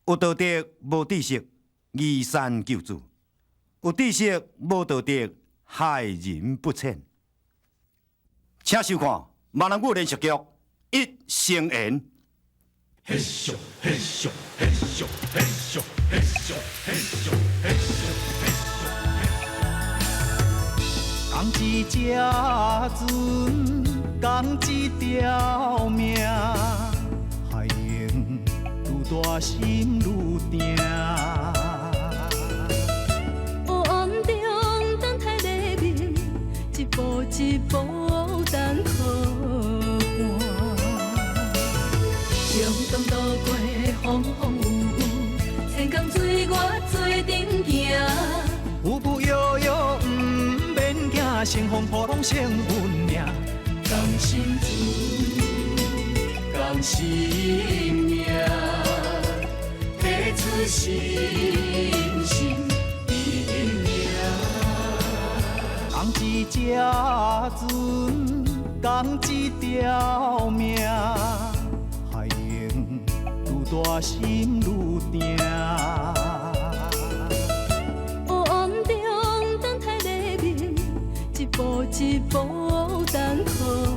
有道德無知識，移山救主；有知識無道德，害人不淺。請收看閩南語連續劇《一生緣》。嘿咻嘿咻嘿咻嘿咻嘿咻嘿咻嘿咻嘿咻。仝一隻船，仝一條命，海浪愈大心愈定。黑暗中等待黎明，一步一步等靠岸。中东渡过风风雨雨，千江水我做阵行。有无摇摇，毋免惊，乘风破浪胜运命。仝心船，仝心命，彼此心心意命。仝一隻船，仝一條命，海浪愈大心愈定。黑暗中等待黎明，一步一步等靠岸。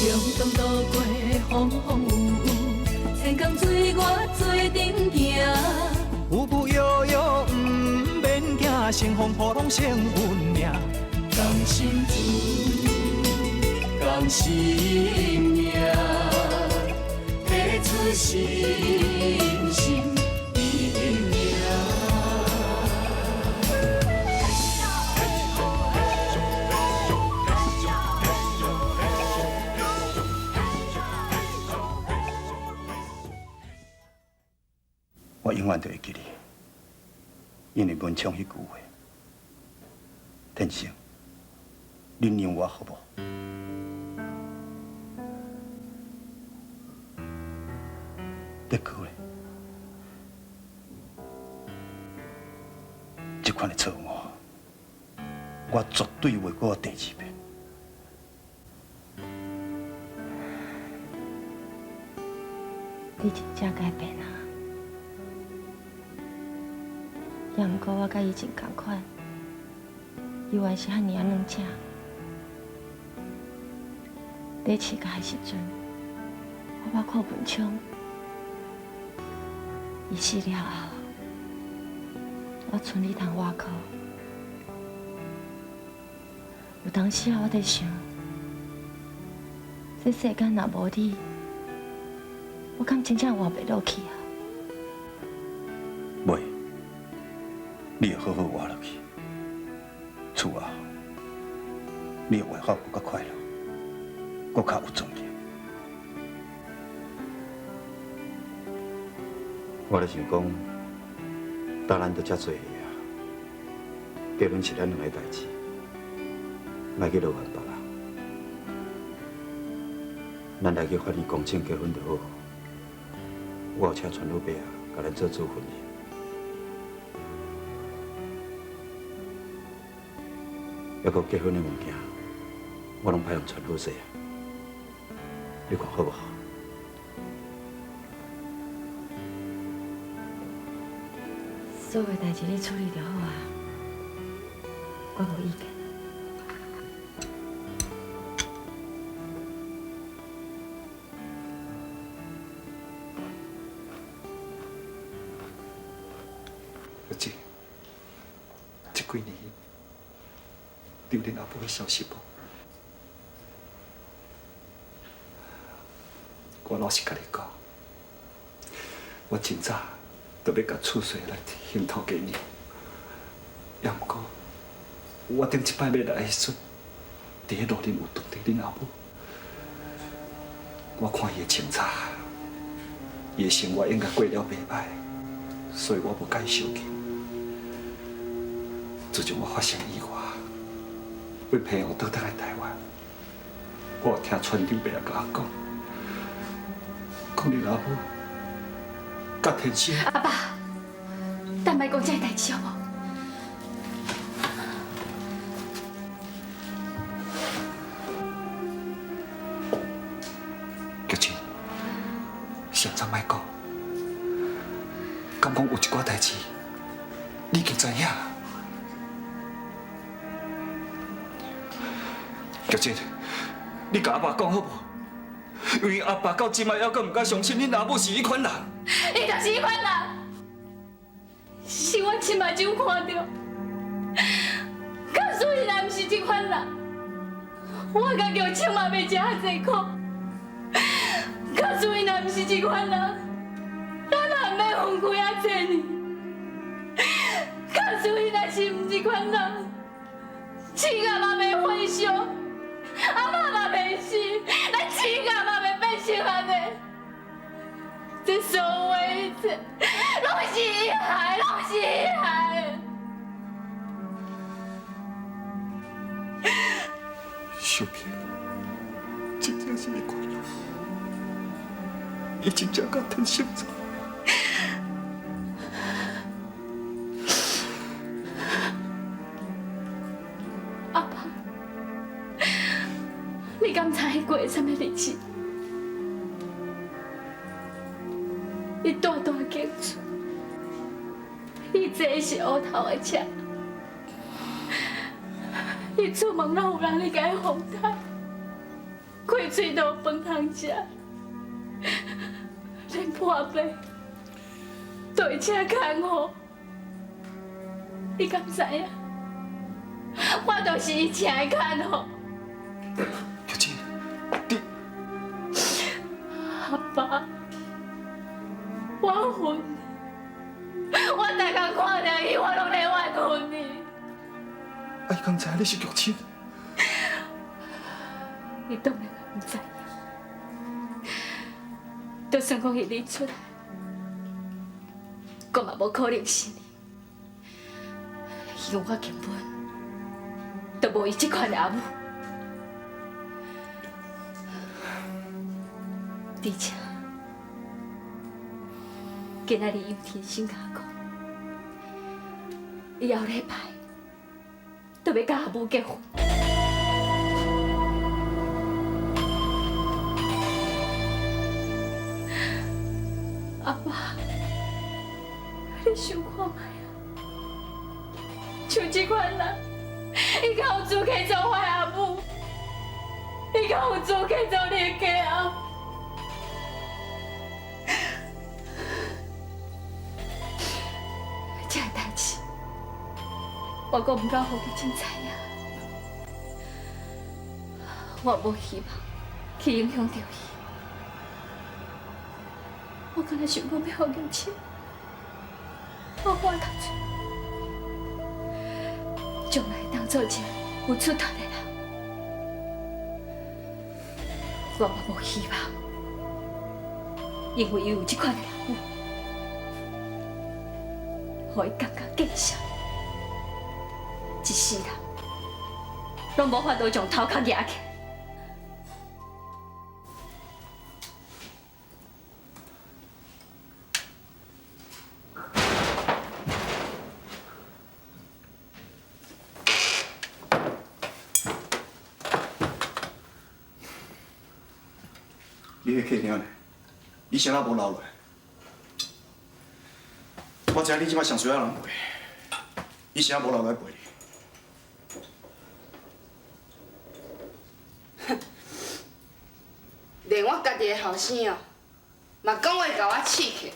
中东渡过风风雨雨，千江水我做阵行。有无摇摇，毋免惊，乘风破浪胜运命。仝心船，仝心命，彼此心心意命。我永遠都會記你，因為文昌彼句話，天生，你讓我好無？結果咧，這款的錯誤，我絕對袂閣第二遍。你真正改變啊！也毋過我佮以前仝款，猶原是遐爾仔軟正。咧試甲的時陣，我捌看文昌，伊死了後，我賰你通倚靠。有當時啊，我佇想，這世間若無你，我敢真正活袂落去啊？袂，你會好好活落去。厝後，你會活閣較快樂，閣較有尊嚴。我咧想講，當咱都遮濟歲啊，結婚是咱兩个代誌，莫去勞煩別人。咱來去法院公證結婚就好。我有請傳老伯啊，共咱做主婚人。猶閣結婚的物件，我攏歹予傳好勢啊！你看好無好？所有代誌你處理就好啊，我無意見。阿姊，這幾年你有恁阿母的消息無？我老實共你講，我真早就欲共厝稅來還頭家娘，也毋過我頂一擺欲來的時陣，佇咧路頂有拄著恁阿母，我看伊的穿插，伊的生活應該過了袂歹，所以我無共伊相見。自從我發生意外，欲平予倒轉來台灣，我有聽船長伯仔共我講，講恁阿母佮天生。阿爸，咱莫講這个代誌好無？菊珍，是上早莫讲，敢讲有一寡代志，你已经知影。玉珍，你共阿爸讲好无？因为阿爸到这摆犹阁毋敢相信恁阿母是彼款人。伊就是彼款人，是我亲目睭看著。假使伊若毋是这款人，我共玉清嘛袂食遐济苦。假使伊若毋是这款人，咱嘛毋免分开遐济年。假使伊若是毋这款人，亲阿嘛袂分手，阿妈嘛袂死，咱亲阿嘛袂变成按呢。这所有一切，拢是伊害，拢是伊害。秀萍，真正是彼款人，伊真正共天生做。阿爸，你敢知伊过啥物日子？伊住大间厝，伊坐的是乌头的车，伊出门拢有人咧共伊风台，开喙都有饭通食，连破病都会请看护。你敢知影？我就是伊请的看护。玉珍，你阿爸，我恨你，我逐工看著伊，我拢咧怨恨你。啊，伊敢知影你是玉清？伊当然嘛毋知影，就算讲伊认出来，我嘛无可能信伊，因为我根本就无伊这款的阿母。而且，今仔日杨天生共我讲，伊后礼拜就欲佮阿母结婚。阿爸，你想看觅啊？像这款人，伊敢有资格做我的阿母？伊敢有资格做你的继后？这个代志，我阁毋敢予玉清知影。我无希望去影响著伊。我敢若想讲欲予玉清好好读书，将来当做一个有出头的人。我嘛无希望，因为伊有这款的老母，予伊感觉见笑，一世人拢无法度将头壳举起来。你彼客厅呢？你啥仔无留落来？我知影你这摆上需要人陪，伊啥无留落来陪你？连我家己的后生哦，嘛讲话共我刺客。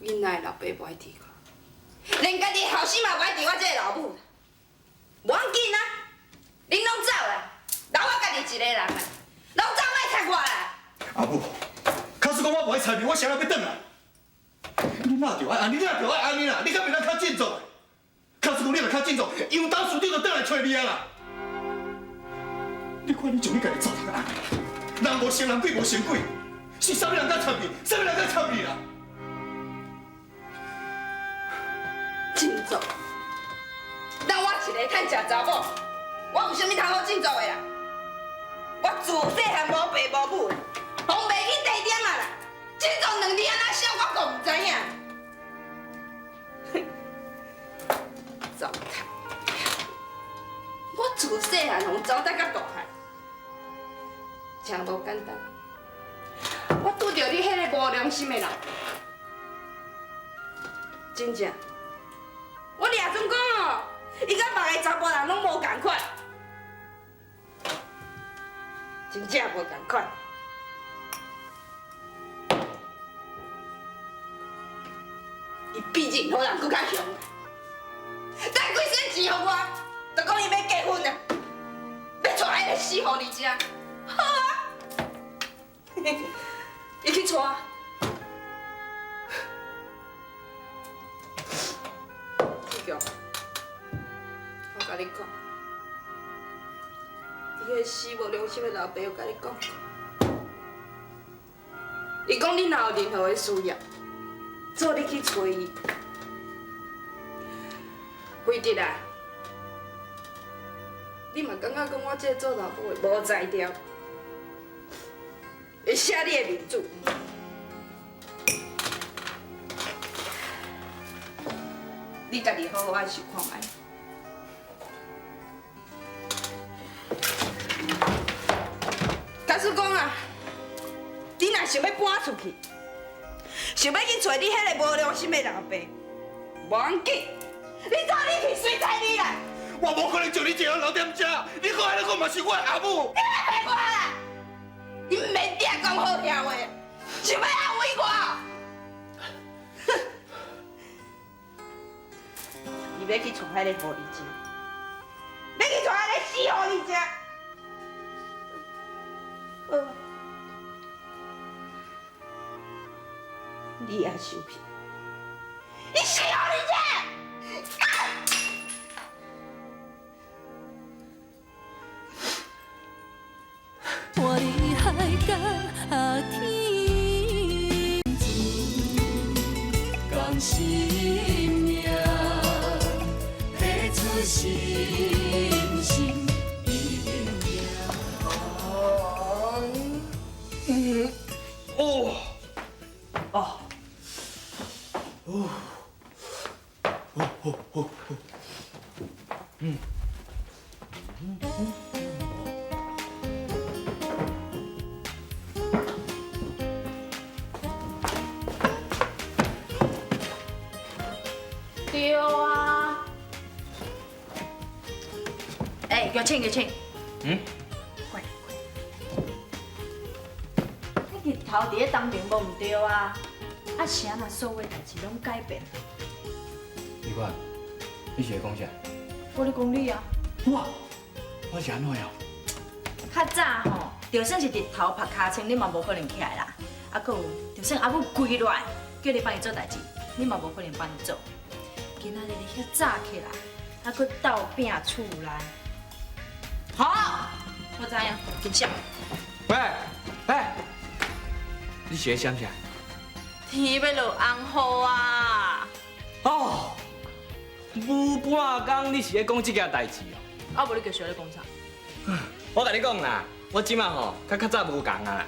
囡仔的老爸无爱挃我，连家己的后生嘛无爱挃我这个老母。无要紧啊，恁拢走啦，留我家己一个人啊，拢走莫插我啦。阿母，假使讲我无爱插你，我啥人欲转来？你哪著爱按呢，你哪著爱按呢啦？你敢袂当较振作？假使讲你若较振作，杨董事长就转来揣你啊啦！你看你将你家己糟蹋到按呢，人无成人，鬼无成鬼，是啥物人敢插你？啥物人敢插你啦？振作，当我一个趁食查某，我有啥物通好振作的啦？我自细汉无爸无母，放袂去地点啊啦！振作两字按怎写，我阁毋知影。哼，糟蹋！我自细汉予糟蹋到大汉，真無簡單。我拄著你彼个無良心的人，真正。我掠准講哦，伊佮別个查埔人攏無仝款，真正無仝款。伊比任何人閣較凶，等幾仙錢予我，就講伊欲結婚啊，欲娶彼个死狐狸精。好啊，伊去娶。志强，我共你講，你彼个死無良心的老爸有共你講過，伊講你若有任何的需要，做你去揣伊。惠德啊，你嘛感覺講我這个做老母的無才調，會寫你的面子。你家己好好仔想看覓。假使講啊，你若想欲搬出去，想欲去揣你彼個無良心的老爸，無要緊，你走你去，隨在你啦。我無可能像你這樣老點食，你閣按呢講嘛是我的阿母。你莫騙我啦！你毋免定講好聽話，想欲安慰我。哼！你欲去娶彼个狐狸精，欲去娶彼个死狐狸精。好，你也受骗，你死狐狸精！活伫海角天，共心命，彼此心心意意。哦，啊，哦，哦哦哦哦，嗯。對啊。欸，玉清，玉清。嗯。過來，過來。你日頭佇咧東爿無毋對啊？啊是按怎所有代誌攏改變？美娟，你是咧講啥？我咧講你啊。我，我是按怎樣？較早吼，就算是日頭拍尻川，你嘛無可能起來啦。啊，閣有，就算阿母跪落來叫你幫伊做代誌，你嘛無可能幫伊做。今仔日你遐早起來，啊，閣鬥拚厝內。好，我知影，真相。喂，喂，你是咧想啥？天欲落紅雨啊！哦，無半工你是咧講這件代誌哦？啊，無你繼續咧講啥？我共你講啦，我這馬吼，佮較早無仝啊啦。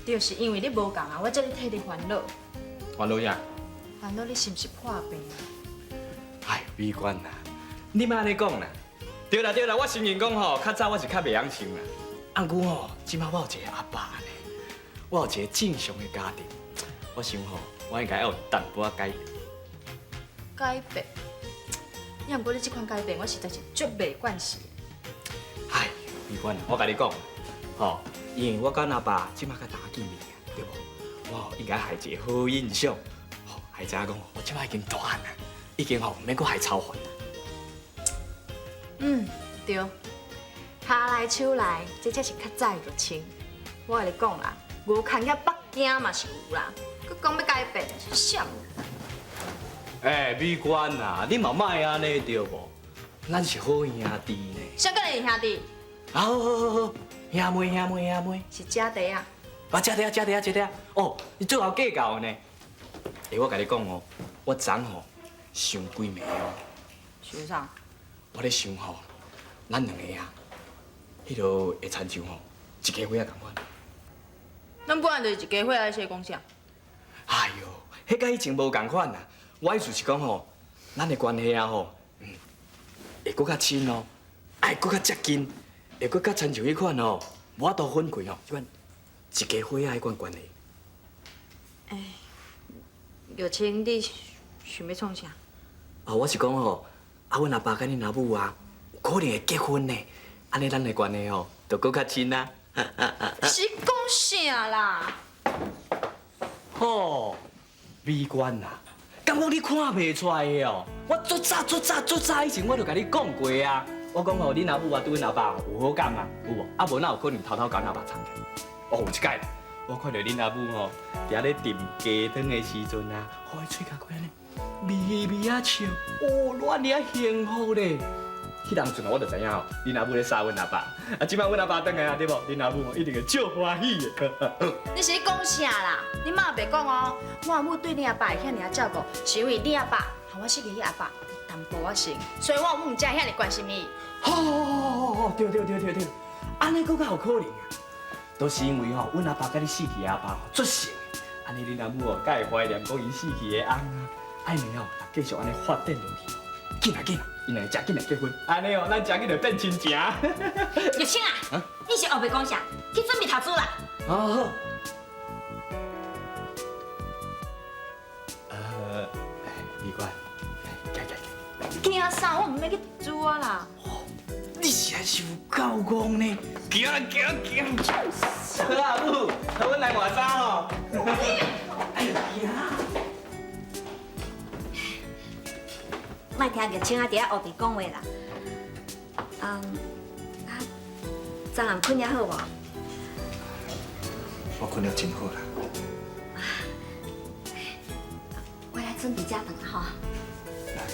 就是因為你無仝啊，我才咧替你煩惱。煩惱啥？煩惱你是毋是破病啊？哎，美娟啊，你莫按呢講啦。對啦對啦，我承認講吼，較早我是較袂曉想啦。啊，毋過吼，這馬我有一個阿爸呢，我有一個正常的家庭，我想吼，我應該要有淡薄仔改變。改變？也毋過你這款改變，我實在是足袂慣勢。哎，美娟，我共你講，吼，因為我佮阿爸這馬較常見面啊，對無？我應該害一個好印象，吼，害知影講，我這馬已經大漢啊，已經吼毋免閣害操煩啦。嗯，對，跤來手來，這才是較早的玉清。我共你講啦，牛牽遐北京嘛是有啦，閣講欲改變是啥？欸，美娟啊，你嘛莫按呢對無？咱是好兄弟呢。啥叫你兄弟？啊，好好好好，兄妹兄妹兄妹。是姐弟啊。啊，姐弟啊，姐弟啊，姐弟啊。哦，你最後計較呢？欸，我共你講哦，我昨昏吼想幾暝哦。想啥？我咧想吼，咱兩個啊，彼落會親像吼一家伙仔仝款。咱本來就是一家伙仔，你咧講啥？哎喲，彼佮以前無仝款啦。我意思是講吼，咱的關係啊吼，會閣較親哦，會閣較接近，會閣較親像彼款哦，無法度分開吼，這款一家伙仔彼款關係。哎，玉清，你想欲創啥？哦，我是講吼，啊，阮阿爸佮恁阿母啊，有可能會結婚呢，按呢咱的關係吼，就閣較親啊。是講啥啦？吼，美娟啊，敢講你看袂出來的哦？我足早足早足早以前我就共你講過啊。我講吼，恁阿母啊對阮阿爸有好感啊，有無？啊無哪有可能偷偷共阮阿爸藏起來？哦，有一擺，我看著恁阿母吼，佇遐咧炖雞湯的時陣啊，吼，伊喙角開按呢，微微仔笑，哦，偌爾仔幸福咧。彼當陣我就知影吼，恁阿母咧殺阮阿爸。啊，這擺阮阿爸轉來啊，對無？恁阿母吼一定會足歡喜的。你是咧講啥啦？你媽袂講哦，我阿母對你阿爸會遐爾仔照顧，是因為你阿爸和我失去彼阿爸淡薄仔生，所以我阿母才會遐爾關心伊。好，對對對對對，按呢閣較有可能啊，都是因為吼，阮阿爸佮你死去的阿爸吼足像的，按呢恁阿母哦，才會懷念講伊死去的翁啊，愛呢吼，繼續按呢發展落去，緊啊緊啊，𪜶兩个誠緊來結婚，按呢哦，咱誠緊就變親情。玉清啊，你是烏白講啥？去準備讀書啦。好。美娟，行行行。驚啥？我毋免去讀書啊啦。你實在是有夠戇呢！行啦行行。好啊，母，阮來換衫吼。哎呀，行。莫聽玉清仔佇遐烏白講話啦。嗯，啊，昨暗睏了好無？我睏了真好啦。我來準備食飯啦吼。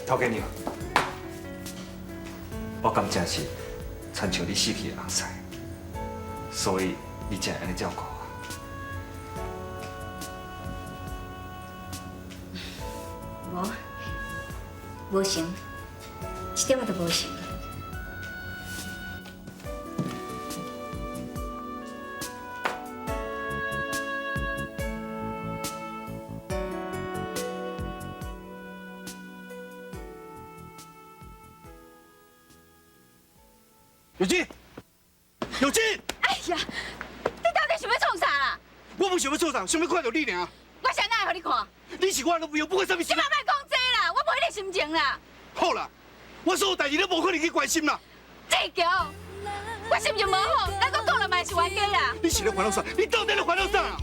頭家娘，我敢真是親像你死去的翁婿，所以你才會按呢照顧我。無，無成，一點仔都無成。有金，有金！哎呀，你到底想欲創啥啦？我無想欲創啥，想欲看著你爾。我啥哪會予你看？你是我的女朋友，不管啥物事。這擺莫講這啦，我無彼个心情啦。好啦，我所有代誌你無可能去關心啦。志強，我心情無好，咱閣講了嘛是冤家啦。你是咧煩惱啥？你到底咧煩惱啥？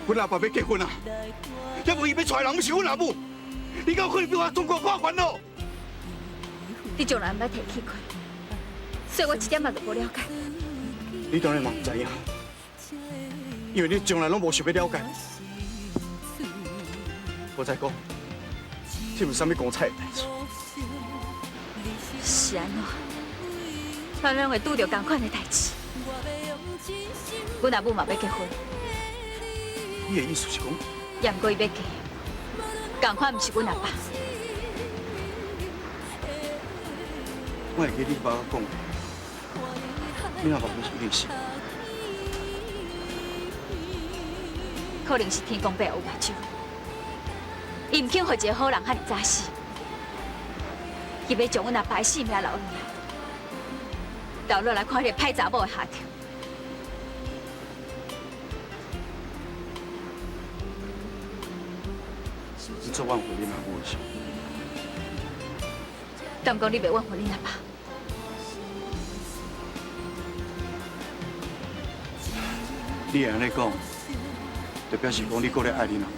阮阿爸欲結婚啊，也無伊欲娶的人，毋是阮阿母。你敢有可能比我痛苦、我煩惱？你從來毋捌提起過，所以我一點仔都無了解。你當然嘛毋知影，因為你從來攏無想欲了解。我再講，這毋是啥物光彩的代誌。是按怎？咱攏會拄著仝款的代誌。阮阿母嘛欲結婚。你的意思是講？也毋過伊欲嫁，仝款毋是阮阿爸。我會記你爸講，你阿爸毋是一定死。可能是天公伯有目睭，伊毋肯予一个好人遐爾早死，伊欲將阮阿爸的性命留落來，留落來看彼个歹查某的下場。你做怨恨恁阿母的是？敢講你袂怨恨恁阿爸？你會按呢講，就表示講你閣咧愛恁阿母。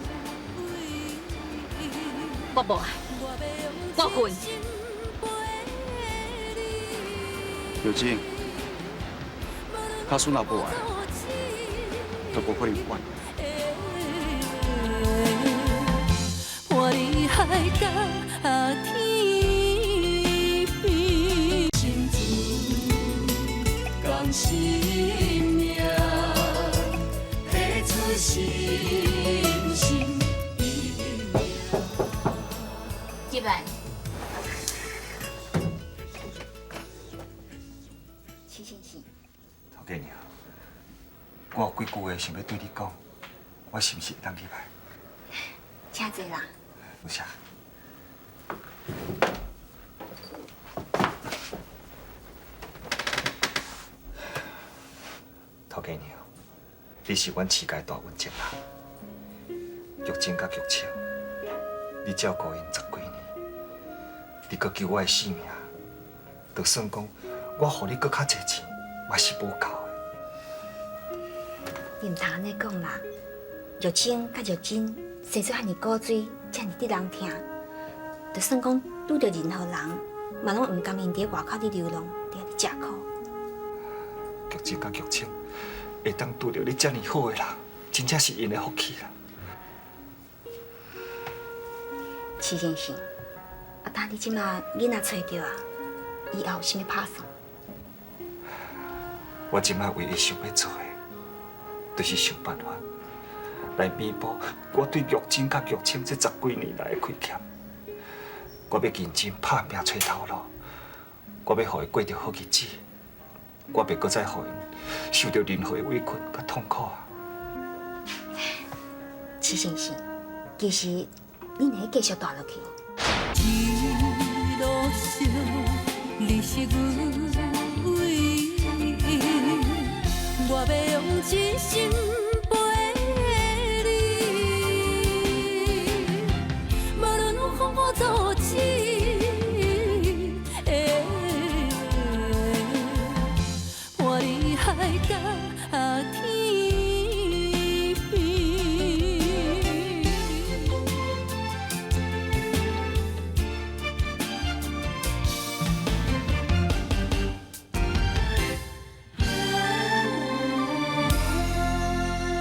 我無愛，我恨。玉晶，假使若無愛，就無可能有怨。看你海角天邊，心自共心命，提出心心意。入來。徐先生。頭家娘，我有幾句話想欲對你講，我是毋是會當入來？請坐啦。多謝。头家娘，你是阮徐家大恩情人，玉珍佮玉清，你照顾𪜶十几年，你阁救我的性命，就算讲我予你阁較濟錢，嘛是無夠的。你毋通按呢講啦，玉清佮玉珍生出遐爾古錐，遮爾得人疼，就算講拄著任何人，嘛攏毋甘𪜶佇外口咧流浪，佇遐咧食苦。玉珍佮玉清會當拄著你遮爾好的人，真正是𪜶的福氣啦。徐先生，啊，當你這馬囡仔揣著啊，以後有啥物拍算？我這馬唯一想欲做的，就是想辦法來彌補我對玉珍佮玉清這十幾年來的虧欠。我欲認真拍拚揣頭路，我欲予伊過著好日子，我袂閣再予𪜶受著任何的委屈佮痛苦啊！徐先生，其實你若繼續蹛落去，一路上你是阮唯一，我欲用一生。